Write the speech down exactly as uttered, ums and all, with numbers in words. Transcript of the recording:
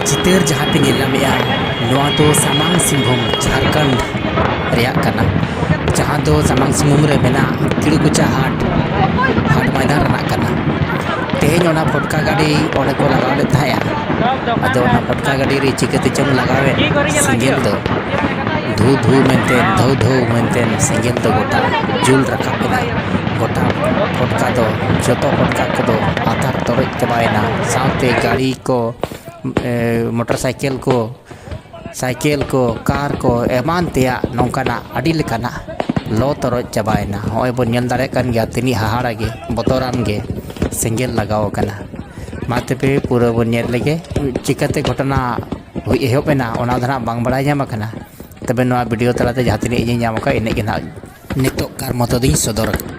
ᱪᱤᱛᱟᱹᱨ ᱡᱟᱦᱟᱸ ᱯᱮ ᱧᱮᱞ ᱧᱟᱢᱮᱜᱼᱟ, ᱱᱚᱣᱟ ᱫᱚ ᱥᱟᱢᱟᱝ ᱥᱤᱝᱵᱷᱩᱢ, ᱡᱷᱟᱲᱠᱷᱚᱸᱰ ᱨᱮᱭᱟᱜ ᱠᱟᱱᱟ, ᱡᱟᱦᱟᱸ ᱫᱚ ᱥᱟᱢᱟᱝ ᱥᱤᱝᱵᱷᱩᱢ ᱨᱮ ᱢᱮᱱᱟᱜ ᱛᱤᱲᱩᱠᱩᱪᱟ ᱦᱟᱴ, ᱦᱟᱴ ᱢᱚᱭᱫᱟᱱ ᱨᱮᱱᱟᱜ ᱠᱟᱱᱟ᱾ ᱛᱮᱦᱮᱧ ᱚᱱᱟ ᱯᱷᱚᱴᱠᱟ ᱜᱟᱹᱰᱤ ᱚᱸᱰᱮ ᱠᱚ ᱞᱟᱜᱟᱣ ᱞᱮᱫ ᱛᱟᱦᱮᱸᱜᱼᱟ᱾ ᱟᱫᱚ ᱚᱱᱟ ᱯᱷᱚᱴᱠᱟ ᱜᱟᱹᱰᱤ ᱨᱮ ᱪᱤᱠᱟᱹ ᱛᱮᱪᱚᱝ ᱞᱟᱜᱟᱣᱮᱱ ᱥᱮᱸᱜᱮᱞ ᱫᱚ, ᱫᱷᱩ ᱫᱷᱩ ᱢᱮᱱᱛᱮ, ᱫᱷᱟᱹᱣ ᱫᱷᱟᱹᱣ ᱢᱮᱱᱛᱮ ᱥᱮᱸᱜᱮᱞ ᱫᱚ ᱜᱚᱴᱟ ᱡᱩᱞ ᱨᱟᱠᱟᱵ ᱮᱱᱟ᱾ ᱜᱚᱴᱟ ᱯᱷᱚᱴᱠᱟ ᱫᱚ, ᱡᱚᱛᱚ ᱯᱷᱚᱴᱠᱟ ᱠᱚᱫᱚ ᱟᱛᱟᱨ ᱛᱚᱨᱚᱡ ᱪᱟᱵᱟᱭᱮᱱᱟ, ᱥᱟᱶᱛᱮ ᱜᱟᱹᱲᱤ ᱠᱚ, ᱮ, ᱢᱚᱴᱚᱨ ᱥᱟᱭᱠᱮᱞ ᱠᱚ, ᱥᱟᱭᱠᱮᱞ ᱠᱚ, ᱠᱟᱨ ᱠᱚ, ᱮᱢᱟᱱ ᱛᱮᱭᱟᱜ ᱱᱚᱝᱠᱟᱱᱟᱜ ᱟᱹᱰᱤ ᱞᱮᱠᱟᱱᱟᱜ ᱞᱚ ᱛᱚᱨᱚᱡ ᱪᱟᱵᱟᱭᱮᱱᱟ᱾ ᱦᱚᱸᱜᱼᱚᱭ ᱵᱚᱱ ᱧᱮᱞ ᱫᱟᱲᱮᱭᱟᱜ ᱠᱟᱱ ᱜᱮᱭᱟ, ᱛᱤᱱᱟᱹᱜ ᱦᱟᱦᱟᱲᱟ ᱜᱮ, ᱵᱚᱛᱚᱨᱟᱱ ᱜᱮ ᱥᱮᱸᱜᱮᱞ ᱞᱟᱜᱟᱣ ᱟᱠᱟᱱᱟ᱾ ᱢᱟ ᱛᱚᱵᱮ ᱯᱩᱨᱟᱹ ᱵᱚᱱ ᱧᱮᱞ ᱞᱮᱜᱮ, ᱪᱤᱠᱟᱹᱛᱮ ᱜᱷᱚᱴᱚᱱᱟ ᱦᱩᱭ ᱮᱦᱚᱵ ᱮᱱᱟ, ᱚᱱᱟ ᱫᱚ ᱱᱟᱦᱟᱜ ᱵᱟᱝ ᱵᱟᱲᱟᱭ ᱧᱟᱢ ᱟᱠᱟᱱᱟ᱾ ᱛᱚᱵᱮ ᱱᱚᱣᱟ ᱵᱷᱤᱰᱤᱭᱳ ᱛᱟᱞᱟᱛᱮ ᱡᱟᱦᱟᱸ ᱛᱤᱱᱟᱹᱜ ᱤᱧ ᱧᱟᱢ ᱟᱠᱟᱫ, ᱤᱱᱟᱹᱜ ᱜᱮ ᱱᱟᱦᱟᱜ ᱱᱤᱛᱚᱜ ᱠᱟᱨ ᱢᱚᱛᱚ ᱫᱚᱧ ᱥᱚᱫᱚᱨ ᱟᱠᱟᱫᱟ᱾